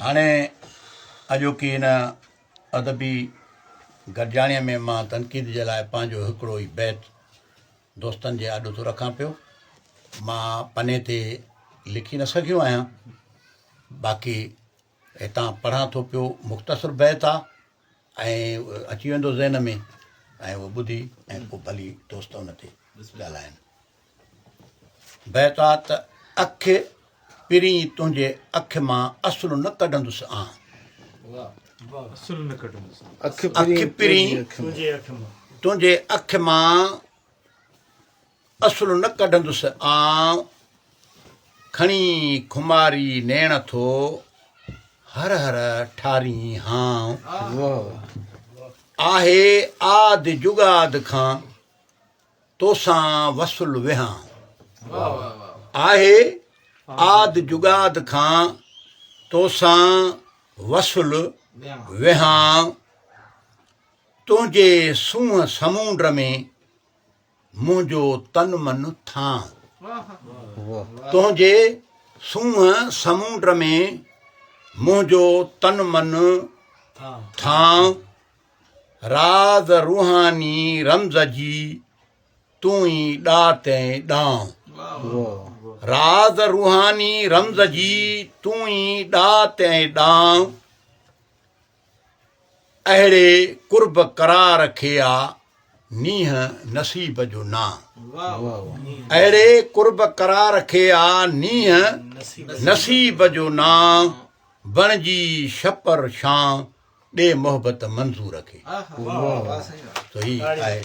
هاڻي اڄوڪي هن ادبي گڏجاڻيء ۾ مان تنقيد جي لاء پنهنجو هڪڙو ئي بيت دوستن جي آڏو ٿو رکان پيو. مان پني تي لکي نه سگهيو آهيان، باقي هتان پڙهان ٿو پيو. مختصر بيت آ ۽ اچي ويندو ذهن ۾ ۽ اهو ٻڌي ۽ پوء ڀلي دوست ان تي ڳالهائن. بيت آ ته اک پرين تنهنجي اک مان اصل نه ڪڍندس آن. اک پرين تنهنجي اک مان اصل نه ڪڍندس آن. کڻي خماري نيڻ ٿو هر هر ٺارين هانء. آهي آد جڳاد کان توسان وصل ويهان. آهي آد جڳاد کان توسان وصل ويهان. تنهنجي سونهن سمونڊ ۾ منهنجو تن من ٿانء. تنهنجي سونهن سمونڊ ۾ منهنجو تن من ٿانء. راز روحاني رمز جي تون ئي ڏات ۽ ڏانء. راز روحاني رمز جي تون ئي ڏات ۽ ڏانء. اهڙي قرب قرار کي آ نينهن نصيب جو نانء. اهڙي قرب قرار کي آ نينهن نصيب جو نانء. بڻجي شپر شانء ڏي محبت منظور کي. تو هي آهي.